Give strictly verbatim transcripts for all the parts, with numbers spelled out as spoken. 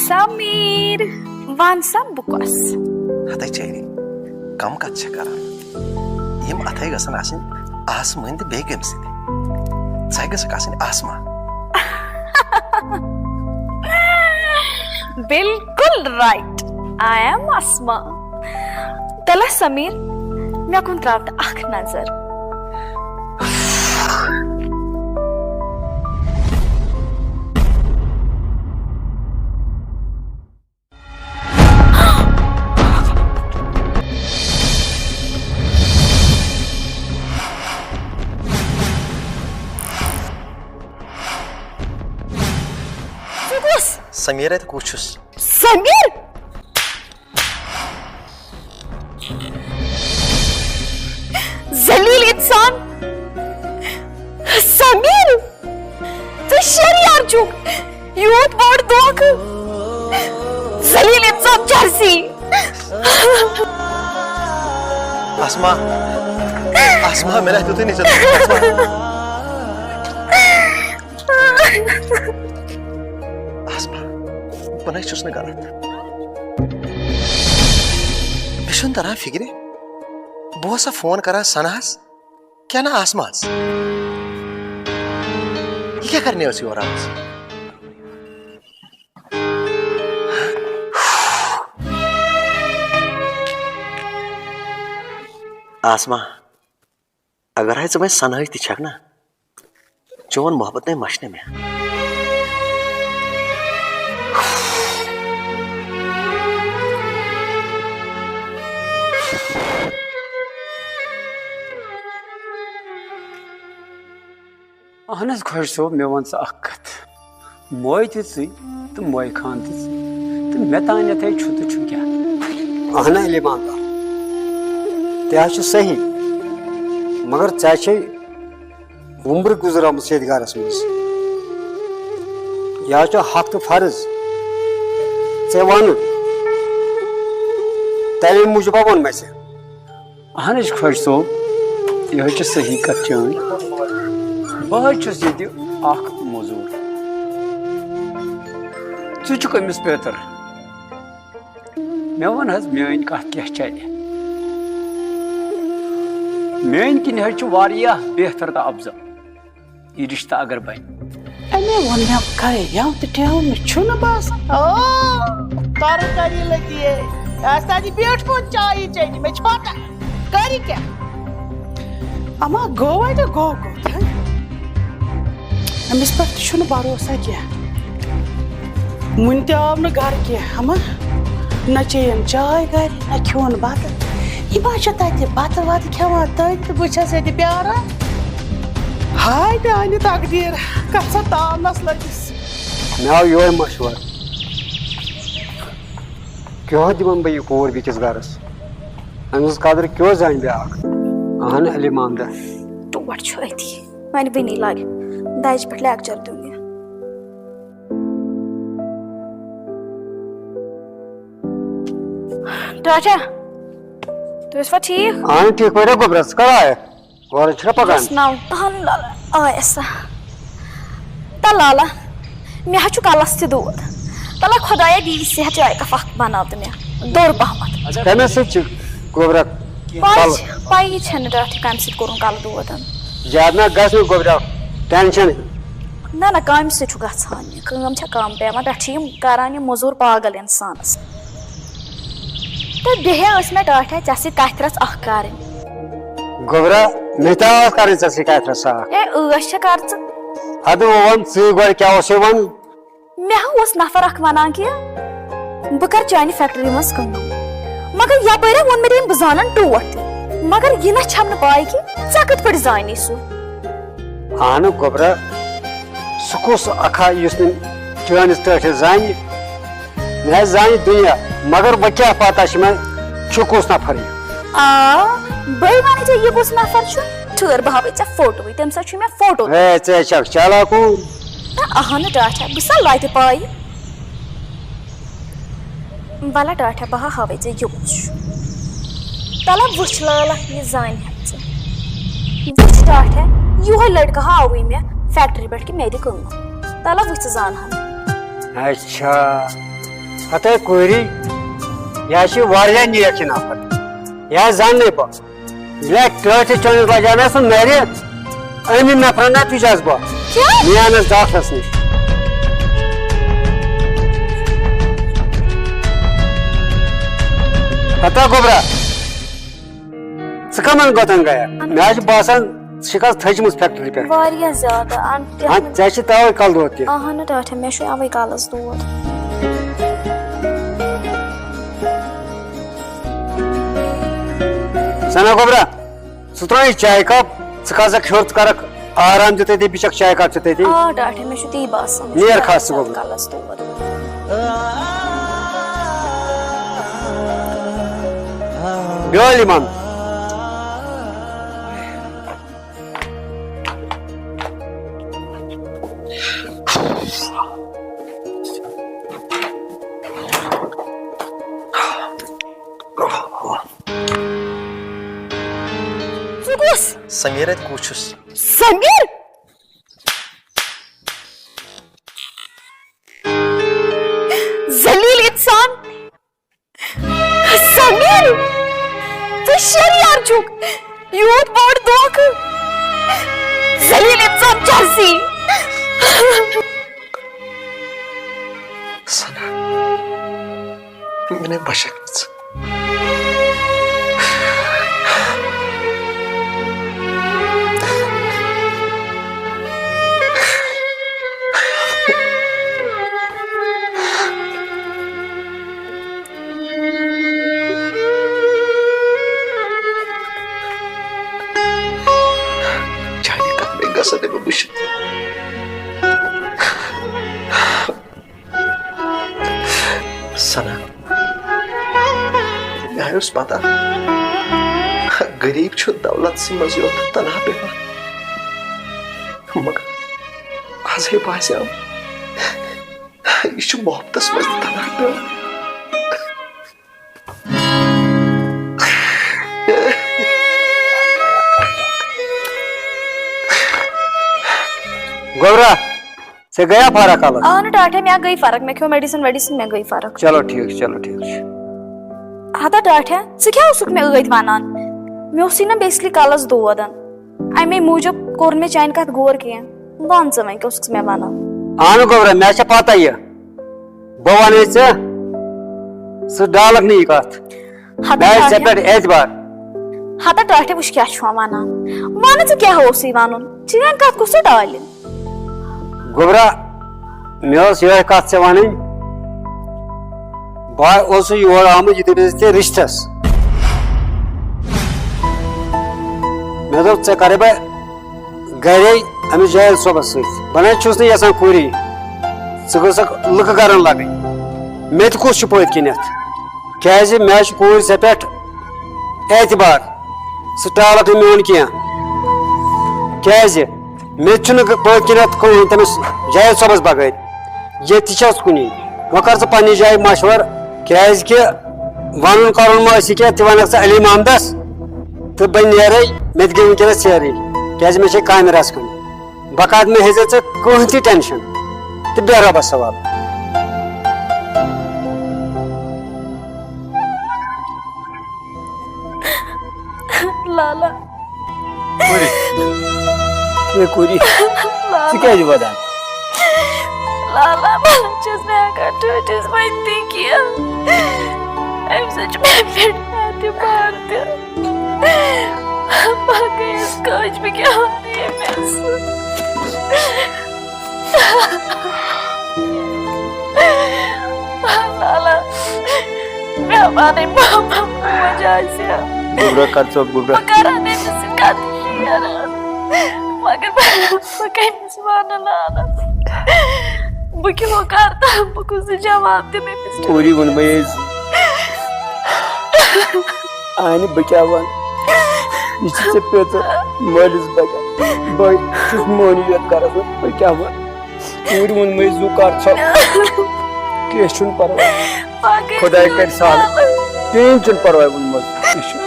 سمیر، وَن سا بہٕ کۄس؟ ہتے چیری، کم کتھ چھےٚ کران؟ یِم اتھے گژھن آسٕنۍ آسمٲنۍ تہٕ بیٚیہِ کٔمۍ سٕنٛدِ؟ ژے گژھکھ آسٕنۍ آسما۔ بالکل رائٹ، آئی ایم آسما۔ تلہ سمیر، مےٚ کُن تراو تہٕ اکھ نظر۔ ژٕ کُس؟ سمیر اتہِ کُس چھُس؟ سمیر؟ ذلیل انسان! سمیر! ژٕ شریار چھُکھ! یوٗت بوٚڑ دھوکہٕ! ذلیل انسان چرسی! آسما، آسما، مےٚ لَگہِ تیُتھُے نہٕ ژےٚ۔ آسما، بہٕ نَے چھُس نہٕ غلط۔ مےٚ چھُنہٕ تران فِکرِ، بہٕ اوسا فون کران سناہَس کِنہٕ آسماہَس؟ یہِ کیٛاہ کرنہِ ٲس یور آمٕژ؟ آسما، اگر ہے ژٕ وۄنۍ سنہٕ تہِ چھکھ نا، چون محبت نے مشنہِ مےٚ۔ اہن حظ خۄش صٲب، مےٚ وَن ژٕ اَکھ کَتھ۔ موے تہِ ژٕے تہٕ موے خان تہِ ژٕے، تہٕ مےٚ تانٮ۪تھ ہے چھُ تہٕ چھُ کیٛاہ؟ اہن علی محمد، تہِ حظ چھُ صحیح، مگر ژےٚ چھے وُمبرٕ گُزرٲمٕژ ییٚتہِ گرس منٛز۔ یہِ حظ چھُ حق تہٕ فرض ژےٚ وَنُن، تَمے موٗجوٗب ہا ووٚن مےٚ ژےٚ۔ اہن حظ خۄش صٲب، یہِ حظ چھِ صحیح کَتھ چٲنۍ۔ بہٕ حظ چھُس ییٚتہِ اَکھ مٔزوٗر۔ ژٕ چھُکھ أمِس پیتٕر؟ مےٚ وَن حظ، میٛٲنۍ کَتھ کیٛاہ چَلہِ؟ میٛانہِ کِنۍ حظ چھُ واریاہ بہتر تہٕ افضل یہِ رِشتہٕ اگر بَنہِ۔ أمۍ ووٚن مےٚ گرے یَو تہٕ ٹیو، مےٚ چھُنہٕ باسان۔ آ، تَرٕ تَری لٔتی ہے۔ آسہِ تَتہِ بیٹھمُت چایی چیٚنہِ، مےٚ چھِ پَتہ۔ کَرِ کیٛاہ؟ اما گوٚو وۄنۍ تہٕ گوٚو کوٚت، ہہ؟ أمِس پٮ۪ٹھ تہِ چھُنہٕ بھروسہ کینٛہہ۔ وُنہِ تہِ آو نہٕ گرٕ کینٛہہ، اما نہ چیٚیَن چاے گرِ، نہ کھیوٚن بَتہٕ۔ یہِ ما چھِ تَتہِ بَتہٕ وَتہٕ کھٮ۪وان تٔتۍ تہٕ بہٕ چھَس ییٚتہِ پیٛاران۔ ہاے میٛانہِ تقدیٖر، کَتھ سا تاونَس لٔگِس۔ مےٚ آو یِہوٚے مَشوَرٕ۔ کیٛاہ دِمَن بہٕ یہِ کوٗر بیٚکِس گَرَس؟ أمۍ سٕنٛز قدٕر کیٛاہ زانہِ بیٛاکھ؟ اَہَن علی محمدہ۔ ٹوٹھ چھُ أتی۔ وۄنۍ وٕنی لَگہِ دَجہِ پٮ۪ٹھ لیکچر دیُن یہِ۔ ٹاٹھا، تُہۍ ٲسوا ٹھیٖک؟ اَہَن ٹھیٖک پٲٹھۍ، گوٚبرا، ژٕ کَر آیَکھ؟ اورٕ چھا پکان؟ بس نو۔ اہن لالا، آیس۔ تہ لالا، مےٚ حظ چھُ کلس تہِ دود۔ تہ لالا خۄدایا، دِ یہِ صحت چاے کپ اکھ بناو تہٕ مےٚ دوٚر پہمتھ۔ کمہِ سۭتۍ چھُ گوٚبرا پاے کلہٕ؟ چھِ، پایی چھنہٕ ڈاکٹر کمہِ سۭتۍ کوٚرُن کلہٕ دود۔ زیادٕ نہ گژھِ نہٕ گوٚبرا، ٹینشن۔ نہ نہ، کامہِ سۭتۍ چھُ گژھان یہِ۔ کٲم چھےٚ کم پیوان، پٮ۪ٹھٕ چھِ یِم کران یہِ موٚزوٗر پاگل انسانس۔ تہٕ بیٚیہِ ٲس مےٚ ٹاٹھۍ ژےٚ سۭتۍ کَتھِ رَژھ اَکھ کَرٕنۍ۔ گوٚبرا، مےٚ تہِ ٲس کَرٕنۍ ژےٚ سۭتۍ کَتھِ رَژھ اَکھ۔ ہے، ٲس چھےٚ کَر ژٕ۔ اَدٕ وۄنۍ وَن ژٕے گۄڈٕ، کیٛاہ اوسُے وَنُن؟ مےٚ ہا اوس نفر اَکھ وَنان کہِ بہٕ کَرٕ چانہِ فیکٹری منٛز کٲم، مگر یَپٲرۍ ہا ووٚن مےٚ تٔمۍ بہٕ زانَن ٹوٹھ تہِ، مگر یہِ نہ چھَم نہٕ پَے کہِ ژےٚ کِتھ پٲٹھۍ زانی سُہ۔ اہنُو گوٚبرا، سُہ کُس اکھا یُس نہٕ چٲنِس ٹٲٹھِس زانہِ؟ مےٚ حظ زانہِ دُنیا، مگر وۄنۍ کیٛاہ پتہ چھِ مےٚ چھُ کُس نفر یہِ؟ آ، بٔے وَنہٕ ژےٚ یہِ کُس نفر چھُ؟ ٹھٔہر، بہٕ ہاوَے ژےٚ فوٹوٕے، تَمہِ ساتہٕ چھُے مےٚ فوٹو۔ ہے، ژٕ ہے چھَکھ چالاک کوٗر۔ نہ، اہنُو ٹاٹھا، بہٕ سا لَتہِ پایہِ۔ وَلہ ٹاٹھا، بہٕ ہا ہاوَے ژےٚ یہِ کُس چھُ۔ تَلہ وٕچھ لالا، یہِ زانہِ ہا ژٕ۔ وٕچھ ٹاٹھا، یِہوٚے لٔڑکہٕ ہا آوُے مےٚ فیکٹری پٮ۪ٹھ کہِ مےٚ دِ کٲم۔ تَلہ وٕچھ ژٕ زانہٕ ہن۔ اچھا، ہتے کوٗری، یہِ حظ چھِ واریاہ نیک یہِ نفر۔ یہِ حظ زاننے بہٕ۔ ییٚلہِ ٹٲٹھِس چٲنِس لجانس سُہ نرِ، أمۍ نفرن نہ تُج حظ بہٕ۔ کیٛاہ؟ مےٚ اَنس ڈاکٹرس نِش۔ ہتا گوٚبرا، ژٕ کمن گۄتن گٔیکھ؟ مےٚ حظ چھُ باسان، ژٕ چھکھ حظ تھٔجمٕژ فیکٹری پٮ۪ٹھ۔ واریاہ زیادٕ۔ اَن-، ہاں، ژےٚ چھِ توے کلہٕ دود تہِ۔ اہن نہٕ ٹاٹھے، مےٚ چھُ اوے کلس دود۔ سنا گوٚبرا، ژٕ ترٛاو یہِ چایہِ کپ، ژٕ کھسکھ ہیوٚر، ژٕ کرکھ آرام تہِ تٔتی، بہٕ چکھ چایہِ کپ تہِ تٔتی۔ آ ٹاٹھے، مےٚ چھُ تی باسان۔ نیر کھس ژٕ گوٚبُر۔ کلس دود۔ بیول یِمن۔ ژٕ کُس؟ سمیر اتہِ کُس چھُس؟ سمیر؟ ذلیل انسان۔ سمیر، ژٕ شریار چھُکھ، یوٗت بوٚڑ دھوکہٕ۔ ذلیل انسان چرسی۔ سنا، مےٚ نے بشک نہٕ ژٕ۔ چانہِ قدمے گژھن نہٕ مےٚ وٕچھِتھ۔ سنا، مےٚ اوس پتہ، غریب چھُ دولت سٕے منٛز یوت تنہا بیٚہوان۔ مگر ازے باسیو، یہِ چھُ محبتس منٛز تہِ تنہا بیٚہوان۔ گوٚبرا، ژےٚ گٔیا فرق الگ؟ آ نہٕ ٹاٹھے، مےٚ گٔے فرق، مےٚ کھیوٚو میڈیسن ویڈیسن، مےٚ گٔے فرق۔ چلو ٹھیٖک چھُ، چلو ٹھیٖک چھُ۔ ہتا ٹاٹھے، ژٕ کیٛاہ اوسُکھ مےٚ ٲدۍ ونان؟ مےٚ اوسُے نہ بیسکلی کلس دود۔ امے موٗجوٗب کوٚر مےٚ چانہِ کتھ غور کینٛہہ۔ وَن ژٕ وۄنۍ کیٛاہ اوسُکھ ژٕ مےٚ وَنان؟ اہنُو گوٚبرا، مےٚ چھےٚ پتہ یہِ۔ بہٕ وَنے ژےٚ، ژٕ ڈالکھ نہٕ یہِ کَتھ۔ ہتا مےٚ آسہِ ژےٚ ٹاٹھے۔ پٮ۪ٹھ اعتبار۔ ہتا ٹاٹھے، وٕچھ کیٛاہ چھُ وَنان۔ وَن ژٕ کیٛاہ اوسُے وَنُن؟ چٲنۍ کَتھ کُس ڈالہِ؟ گوٚبرا، مےٚ ٲس یِہوٚے کَتھ ژےٚ وَنٕنۍ۔ بہٕ اوسُس یور آمُت، یہِ دٔپِس ژےٚ رِشتَس۔ مےٚ دوٚپ، ژےٚ کَرَے بہٕ گرے أمِس جاوید صٲبس سۭتۍ۔ بہٕ نہ حظ چھُس نہٕ یژھان کوٗری، ژٕ گٔژھکھ لُکہٕ گرن لگٕنۍ۔ مےٚ تہِ کُس چھُ پٔتۍ کِنٮ۪تھ؟ کیازِ مےٚ حظ چھُ کوٗرِ ژےٚ پٮ۪ٹھ اعتبار، ژٕ ٹالکھ نہٕ میون کینٛہہ۔ کیازِ مےٚ تہِ چھُنہٕ پٔتۍ کِنٮ۪تھ کٕہٕنۍ تٔمِس جاوید صٲبس بغٲر۔ ییٚتہِ تہِ چھَس کُنی۔ وۄنۍ کر ژٕ پننہِ جایہِ مشورٕ، کیازِ کہِ ونُن کرُن ما آسہِ کینٛہہ، تہِ ونکھ ژٕ علی محمدس تہٕ بہٕ نیرے، مےٚ تہِ گٔے وٕنکیٚنس ژیرٕے، کیازِ مےٚ چھے کامہِ رژھ کھنڈ۔ بکار مےٚ ہیزے ژٕ کٕہٕنۍ تہِ ٹینشن تہٕ بیٚہہ رۄبس حوالہٕ۔ لالا۔ کوٗری۔ اے کوٗری۔ لالا۔ ژٕ کیٛازِ وَدان؟ لالا، بہٕ چھَس نہٕ ہٮ۪کان ٹٲٹھِس ؤنتھٕے کینٛہہ۔ أمۍ سۭتۍ چھُ مےٚ پٮ۪ٹھ اعتبار تہِ۔ بہٕ گٔیَس کٔج، بہٕ کیٛاہ وَنہٕ ییٚمِس؟ لالا، مےٚ وَنٕے ماما موج آسہِ ہا۔ گوٚبرا، کر ژٕ، گوٚبرا۔ بہٕ کَرٕ ہا نہٕ أمِس سۭتۍ کَتھٕے شِیر۔ مگر بہٕ، بہٕ کٔمِس وَنہٕ لالا؟ بہٕ کیٛاہ کَرٕ تہٕ بہٕ کُس جواب دِمہٕ أمِس؟ اوٗری ووٚنمَے أسۍ۔ اہنہِ، بہٕ کیٛاہ وَنہٕ؟ یہِ چھِ ژےٚ پیٚتہٕ مٲلِس بَچَن۔ بہٕ چھُس مٲنِو یَتھ گَرَس منٛز، بہٕ کیٛاہ وَنہٕ؟ اوٗرۍ ووٚنمَے زُو کَر ژھۄپ۔ کینٛہہ چھُنہٕ پَرواے۔ باقٕے خۄداے کَرِ سہل۔ کِہیٖنۍ چھُنہٕ پَرواے ووٚنمَس۔ یہِ چھُ۔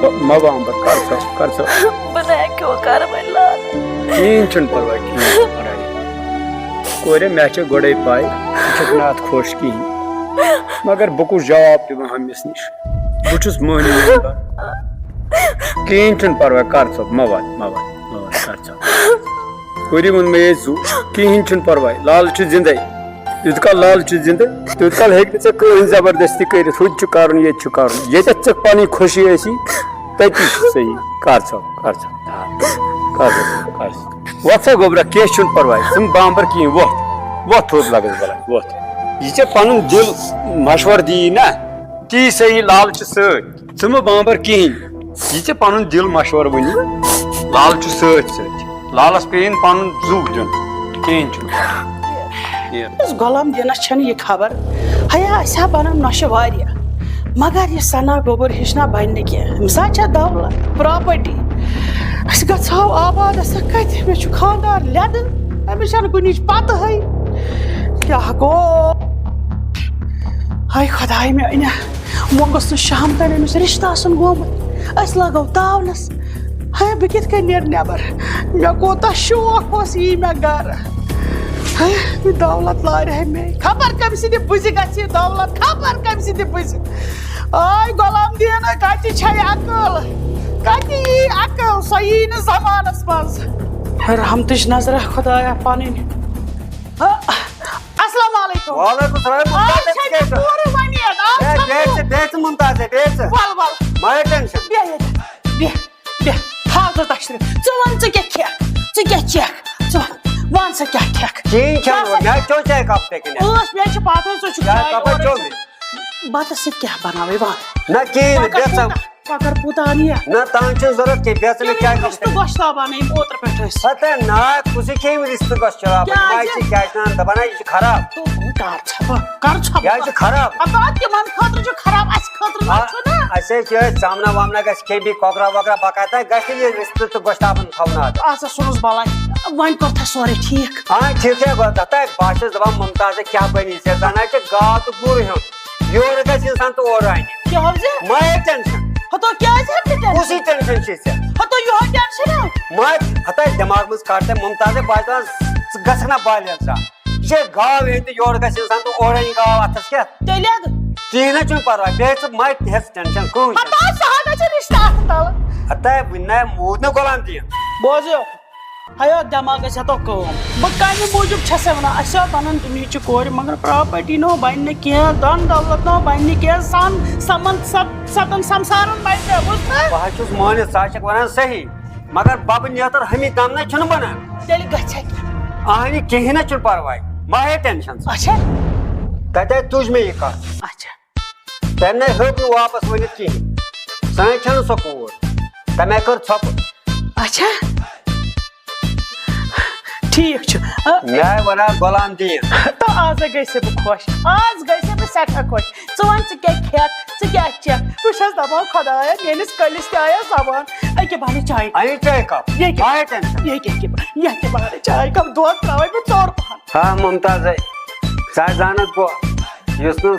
بہٕ مہ وَن بہٕ، کَر ژھۄپ، کَر ژھۄپ۔ بہٕ نہٕ ہیٚکہِ وۄنۍ کَرٕ وۄنۍ لال۔ کِہیٖنۍ چھُنہٕ پَرواے، کِہیٖنۍ چھُنہٕ پَرواے۔ کورِ، مےٚ چھےٚ گۄڈَے پَے، ژٕ چھَکھ نہٕ اَتھ خۄش کِہیٖنۍ۔ مگر بہٕ کُس جواب دِمہٕ أمِس نِش؟ بہٕ چھُس مٔہنِو یِوان۔ کِہیٖنۍ چھُنہٕ پَرواے، کر ژوٚپ، مہ وَد، مہ وَد، مہ وَد، کر ژوٚپ۔ کوٗرِ ووٚن مےٚ یے زُو، کِہیٖنۍ چھُنہٕ پَرواے، لال چھُ زِندَے۔ یوٗت کال لال چھُ زِندٕ، تیوٗت کال ہیٚکہِ نہٕ ژےٚ کٕہٕنۍ زبردستی کٔرِتھ۔ ہُتہِ چھُ کَرُن، ییٚتہِ چھُ کَرُن۔ ییٚتٮ۪تھ ژےٚ پَنٕنۍ خوشی ٲسی، تٔتی چھُ صحیح۔ کر ژٕ، کر ژٕ، کر ژٕ، کر ژٕ۔ وۄتھ سا گوٚبرا، کینٛہہ چھُنہٕ پَرواے۔ ژٕ مہٕ بامبر کِہیٖنۍ، وۄتھ، وۄتھ تھوٚد لَگَس بَلاے، وۄتھ۔ یہِ ژےٚ پَنُن دِل مَشوَرٕ دِیی نا، تی صحیح، لال چھُ سۭتۍ۔ ژٕ مہٕ بامبر کِہیٖنۍ۔ یہِ ژےٚ پَنُن دِل مَشوَرٕ ؤنی، لال چھُ سۭتۍ سۭتۍ۔ لالَس پیٚیِن پَنُن زُو دیُن۔ کِہیٖنۍ چھُنہٕ۔ یہِ۔ أمِس غلام دیٖنَس چھَنہٕ یہِ خبر۔ ہیا، اَسہِ ہا بَنَن نۄشہِ واریاہ۔ مگر یہِ سَنا گوٚبُر ہِش نا بَنہِ نہٕ کینٛہہ۔ أمِس ہا چھےٚ دولت، پراپرٹی۔ أسۍ گژھو آباد، أسۍ ہا کَتہِ؟ مےٚ چھُ خانٛدار لیٚدٕ۔ أمِس چھَنہٕ کُنِچ پَتہٕے۔ کیٛاہ گوٚو؟ ہاے خۄداے، مےٚ أنیا مۄنٛگُس نہٕ شام تام أمِس رِشتہٕ آسُن گوٚمُت۔ أسۍ لگو تاونس۔ ہے، بہٕ کِتھ کٔنۍ نیرٕ نٮ۪بر؟ مےٚ کوٗتاہ شوق اوس یی مےٚ گرٕ۔ ہے، یہِ دولت لارِ ہے مےٚ۔ خبر کٔمۍ سٕنٛدِ بُزِ گژھِ یہِ دولت، خبر کٔمۍ سٕنٛدِ بُزِ۔ آے غلام دیٖن، کتہِ چھے عقل؟ کتہِ یی عقل؟ سۄ یی نہٕ زمانس منٛز۔ رحمتٕچ نظرہ خۄدایا پنٕنۍ۔ ہا، السلام علیکم۔ وعلیکم السلام۔ آ، ممتاز چھےٚ صٲب، مےٚ کیٛاہ چھےٚ؟ پوٗرٕ وۄمید۔ آ، ہے، بیٚہہ ژٕ، بیٚہہ ژٕ ممتاز، ہے، بیٚہہ ژٕ۔ وَل، وَل۔ مہ ہے ٹٮ۪نشن۔ بیٚہہ ییٚتٮ۪تھ، بیٚہہ، بیٚہہ۔ تھاو ژٕ تشریٖف۔ ژٕ وَن، ژٕ کیٛاہ کھٮ۪کھ؟ ژٕ کیٛاہ کھٮ۪کھ؟ ژٕ وَن، وَن سا کیٛاہ کھٮ۪کھ؟ کِہیٖنۍ کھٮ۪مہٕ نہٕ، مےٚ چیوٚو چاے کپ تہِ کِنہٕ؟ ٲس، مےٚ چھِ پَتہٕ، ژٕ چھُکھ چاے چاے کَپا کَپا چیوٚو چیوٚمُت۔ مےٚ؟ بَتَس سۭتۍ کیٛاہ بَناوَے وَن؟ نہ، کِہیٖنۍ نہٕ، کۄکَر بیٚہہ ژٕ۔ کوٗتاہ؟ کۄکر کوٗتاہ اَنہِ یا؟ نہ، تانۍ چھُنہٕ ضوٚرَتھ کینٛہہ، بیٚیہِ ژٕ مےٚ تِم چاے کپ رِستہٕ تہِ۔ گۄشتاب اَنٕنۍ اوترٕ پٮ۪ٹھ ٲسۍ۔ ہَتہ نا، کُس یہِ کھیٚیہِ رِستہٕ گۄشتاب؟ کیٛازِ؟ ماجہِ چھِ کیٛازِ نان دَپان، نہ، یہِ چھُ خراب۔ تہٕ کر ژھۄپہٕ، کر ژھۄپہٕ۔ یہِ چھُ خراب۔ ہَتہ تِمن خٲطرٕ چھُ خراب، اَسہِ خٲطرٕ نہ آ، چھُ نہ۔ اَسہِ حظ چھِ أسۍ ژامنہ وامنہ گژھِ کھیٚنۍ، بیٚیہِ کۄکرا وۄکرا بکار، تۄہہِ گژھِ نہٕ یہِ رِستہٕ تہٕ گۄشتابَن تھاوُن عادت۔ اَسا سُنُس بَلاے، وۄنۍ کوٚر تھا سورُے ٹھیٖک۔ آ، ٹھیٖک چھا گۄڈٕ؟ دَپہٕ تۄہہِ، بہٕ ہا چھُس دَپان مُمتاز، کیٛاہ بَنہِ ژےٚ؟ زَن حظ چھِ گاو تہٕ گُر ہیوٚن۔ یورٕ گژھِ اِنسان تہٕ اورٕ اَنہِ۔ کیٛاہ حظ؟ مہ ہے ٹٮ۪نشَن۔ ہَتو کیٛازِ ہٮ۪کھ نہٕ ٹٮ۪نشَن؟ کُس یہِ ٹٮ۪نشَن چھُے ژےٚ؟ ہَتو یِہوٚے ٹٮ۪نشَن ہا۔ مہ ہَتاے دٮ۪ماغ منٛز کَڑ تہٕ مُمتازَے، بہٕ چھُس دَپان، ژٕ گژھکھ نہ بالغ زان۔ یہِ چھے گاو ہیٚنۍ تہٕ یورٕ گژھِ اِنسان تہٕ اورٕ اَنہِ گاو اَتھَس کٮ۪تھ۔ تیٚلہِ اَدٕ؟ کِہیٖنۍ نہ چھُنہٕ پَرواے، بیٚیہِ ژٕ مہ ہیٚژ ٹٮ۪نشَن کٕہٕنۍ تہِ۔ ہَتو سُہ ہا گژھِ رِشتہٕ اَتھٕ تَلہٕ۔ ہَتاے وٕنہِ نہ موٗد نہٕ غلام دیٖن۔ بوزیو، ہیا دٮ۪ماغس ہیتو کٲم۔ بہٕ کمہِ موٗجوٗب چھسے ونان، اسہِ آو بنان دُنہِچہِ کورِ، مگر پراپرٹی نہٕ بنہِ نہٕ کینٛہہ، دھن دولت نہٕ بنہِ نہٕ کینٛہہ، سن سمن ست ستن سمسارن بنہِ نہٕ، بوٗز تھا؟ بہٕ حظ چھُس مٲنِتھ، ژٕ حظ چھکھ ونان صحیح، مگر ببہٕ نیتر ہمی دم نہ چھُنہٕ بنان۔ تیٚلہِ گژھِ کینٛہہ۔ اہنہِ کِہیٖنۍ نہ چھُنہٕ پرواے، مہ ہے ٹینشن ژٕ۔ اچھا۔ تتے تُج مےٚ یہِ کتھ۔ اچھا۔ تٔمۍ نے ہیوٚک نہٕ واپس ؤنِتھ کِہیٖنۍ۔ سۄ نے چھَنہٕ سۄ کوٗر۔ تٔمۍ کٔر ژھۄپہٕ۔ اچھا۔ ٹھیٖک چھُ۔ آ، مےٚ آے وَنان غلام دیٖن۔ تہٕ آز ہے گٔیسے بہٕ خۄش۔ آز گٔیسے بہٕ سٮ۪ٹھاہ خۄش۔ ژٕ وَن، ژٕ کیٛاہ کھٮ۪کھ، ژٕ کیٛاہ چٮ۪کھ؟ بہٕ چھَس دَپان، خۄدایا، میٛٲنِس کٔلِس تہِ آیا زبان۔ أکہِ بہٕ اَنہٕ چایہِ۔ اَنہِ چایہِ کپ؟ ییٚکہِ۔ آے ٹٮ۪نشن۔ ییٚکہِ، ییٚکہِ بہٕ، ییٚکہِ بہٕ اَنہٕ چایہِ کپ۔ دۄد ترٛاوَے بہٕ ژوٚر پَہَن۔ ہا ممتازے، ژٕ آسہِ زانان بہٕ، یُس نہٕ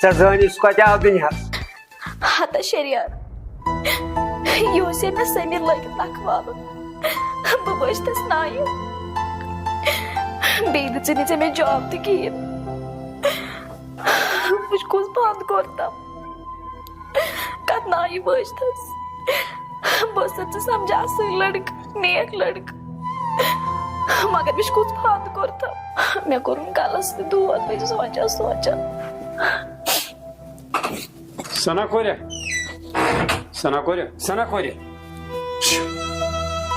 ژےٚ زٲنِتھ سُہ کتہِ آو دُنیاہس۔ ہتا شریار، یہِ اوس ہے مےٚ سمیر لٲگِتھ نکھٕ والُن۔ بہٕ بٔچھتس نایہِ۔ بیٚیہِ دِژٕے نہٕ ژےٚ مےٚ جاب تہِ کِہیٖنۍ۔ بہٕ چھُس بنٛد کوٚرتم۔ کتھ نایہِ بٔچھتس۔ بہٕ ٲسٕس ژٕ سمجھان اصٕل لڑکہٕ، نیک لڑکہٕ۔ مگر مےٚ چھُ کُس پھنٛد کوٚرتھا؟ مےٚ کوٚرُن کلس تہِ دود، بہٕ چھَس سونٛچان، سونٛچان۔ سنا کورِ، سنا کورِ، سنا کورِ،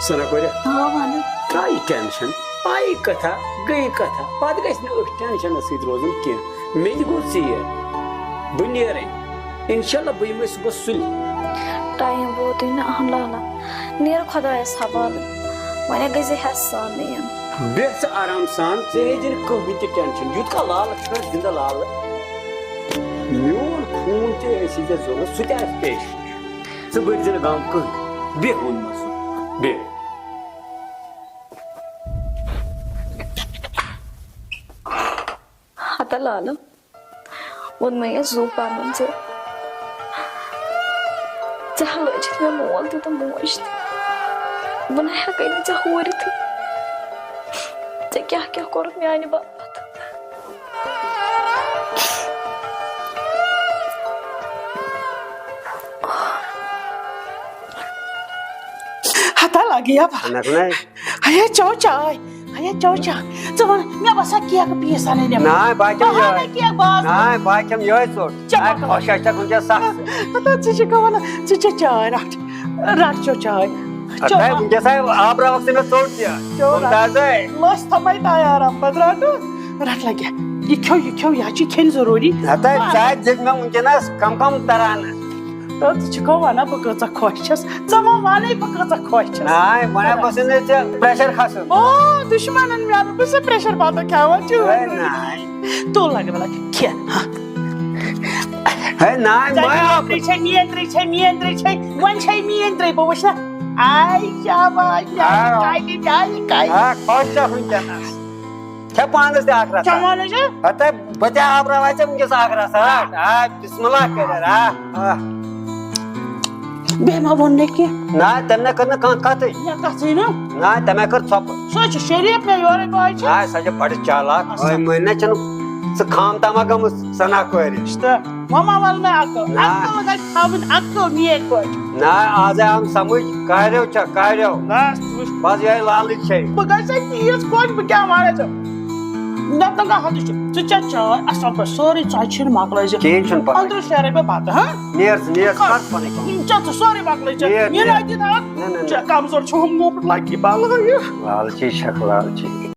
سنا کورِ۔ آ، وَنہٕ۔ ترٛاو یہِ ٹینشن۔ آیہِ کتھا، گٔیہِ کتھا۔ پتہٕ گژھِ نہٕ أتھۍ ٹینشنس سۭتۍ روزُن کینٛہہ۔ مےٚ تہِ گوٚو ژیر۔ بہٕ نیرے۔ انشاءاللہ بہٕ یِمے صُبحس سُلہِ۔ ٹایم ووتُے نہٕ، اہن لالا۔ نیر خۄدایس حوالہٕ۔ وۄنۍ گٔے زِ ہٮ۪س سان نِیَن۔ بیٚہہ ژٕ آرام سان، ژےٚ ہیٚیہِ زِ نہٕ کٕہٕنۍ تہِ ٹینشن۔ یوٗت کال لالہٕ چھُنہ زِندٕ لالہٕ، میون خوٗن تہِ آسی ژےٚ ضوٚرتھ، سُہ تہِ آسہِ پیش۔ ژٕ بٔرۍ زِ نہٕ غم کٕہٕنۍ۔ بیٚہہ ووٚنمَس، بیٚہہ۔ ہتا لالہٕ، ووٚنمَے یَس زُو پَنُن زِ ژےٚ ہلٲجِتھ مےٚ مول تہِ تہٕ موج تہِ۔ بہٕ نہ ہٮ۪کَے نہٕ ژےٚ ہورِتھٕے۔ ژےٚ کیٛاہ کیٛاہ کوٚرُتھ میٛانہِ باپتھ۔ گٔیہ بہٕ۔ نہ، نہ۔ ہے، چیو چاے۔ ہے، چیو چاے۔ ژٕ وَن، مےٚ باسان کیک پیٖس اَنٕنۍ نٮ۪بر۔ نہ، بہٕ ہا کھٮ۪مہٕ بہٕ ہاو یِہوٚے۔ نہ کیک، بہٕ آسہٕ۔ نہ، بہٕ ہا کھٮ۪مہٕ یِہوٚے ژوٚٹ۔ چلو۔ ہے، خۄش ہا چھَکھ وٕنکٮ۪س سَخ۔ ہتا، ژٕ چھِ کَوان، ژٕ چےٚ چاے رَٹھ۔ رَٹھ چیو چاے۔ چیو۔ ہتا، وٕنکٮ۪س ہا آبراوَکھ ژٕ مےٚ ژوٚٹ تہِ۔ چیو رَٹھ۔ مُمتازے۔ لٔژھ تھَمَے تیار، بہٕ درٛاٹہٕ۔ رَٹھ لَگہِ۔ یہِ کھیوٚو، یہِ کھیوٚو، یہِ حظ چھِ کھیٚنۍ ضروٗری۔ ہتا، ژٕ ہا دِکھ مےٚ وٕنکٮ۪نَس کَم کَم تَران۔ تہٕ ژٕ چھُکھ وَنان بہٕ کۭژاہ خۄش چھَس۔ ژٕ مہ وَنَے بہٕ کۭژاہ خۄش چھَس۔ ناے، وَنان گوٚژھ نہٕ ژےٚ pressure کھسُن۔ او، دُشمَنَن میٛانَن بہٕ چھَس pressure بَتہٕ کھٮ۪وان، چٲنۍ ہے، موٗجوٗب۔ ناے۔ تُل لَگہٕ وَلہٕ کھےٚ، ہا۔ ہے، ناے، ژےٚ مہ میٛٲنۍ ترٛے چھے، میٛٲنۍ ترٛے چھے، میٛٲنۍ ترٛے چھے، وۄنۍ چھے میٛٲنۍ ترٛے، بہٕ وٕچھِ نا۔ آے شاباش، میٛانہِ آ۔ کَلہِ، میٛانہِ کَلہِ۔ آ، خۄش چھَکھ وٕنکٮ۪نَس۔ کھےٚ پانَس تہِ اَکھ رَژھا۔ چٮ۪وان حظ چھِ۔ ہَتہٕ بہٕ تہِ آبراوَے ژےٚ وٕنکٮ۪س اَکھ رَژھا، رَٹھ۔ آ، بسم اللہ کٔرِتھ، آ، آ۔ بیٚیہِ ما ووٚن مےٚ کینٛہہ؟ نہ، تٔمۍ نہ کٔر نہٕ کانٛہہ کَتھٕے۔ نہ، کَتھٕے نہٕ۔ نہ، تٔمۍ ہا کٔر ژھۄپہٕ۔ سۄ چھِ شریٖف مےٚ یورَے باے چھِ۔ نہ، سۄ چھِ بَڑٕ چالاک۔ اَصٕل۔ وۄنۍ مٲنۍ نہ چھَنہٕ ژٕ خام تام ہا گٔمٕژ سَنا کورِ۔ تہٕ وۄنۍ ما وَل مےٚ عقل؟ نہ۔ عقل گژھِ تھاوٕنۍ، عقل نیک پٲٹھۍ۔ نہ، آز آے آم سمجھ، کاریو چھا، کاریو۔ بس، وٕچھ۔ بس یِہوٚے لالٕچ چھے۔ بہٕ گژھٕ تیٖژ خۄش، بہٕ کیٛاہ وَنہٕ ژےٚ؟ مےٚ تَگان حدٕچ چھِ۔ ژٕ چےٚ چاے اَصٕل پٲٹھۍ، سورُے ژۄچہِ ہِن مۄکلٲے زِ۔ کِہیٖنۍ چھُنہٕ پَرواے۔ أنٛدرٕ شیرَے بہٕ بَتہٕ، ہا؟ نیر ژٕ، نیر ژٕ، کر۔ کر پَنٕنۍ کٲم۔ یہِ چےٚ ژٕ سورُے مۄکلٲے ژےٚ۔ نیر، یہِ نیر۔ نَے دِتھ، ہا؟ نہ، نہ، نہ۔ ژےٚ کمزور چھُ، موٚمُت لَگی بَلٲیہِ۔ لالچی چھَکھ، لالچی۔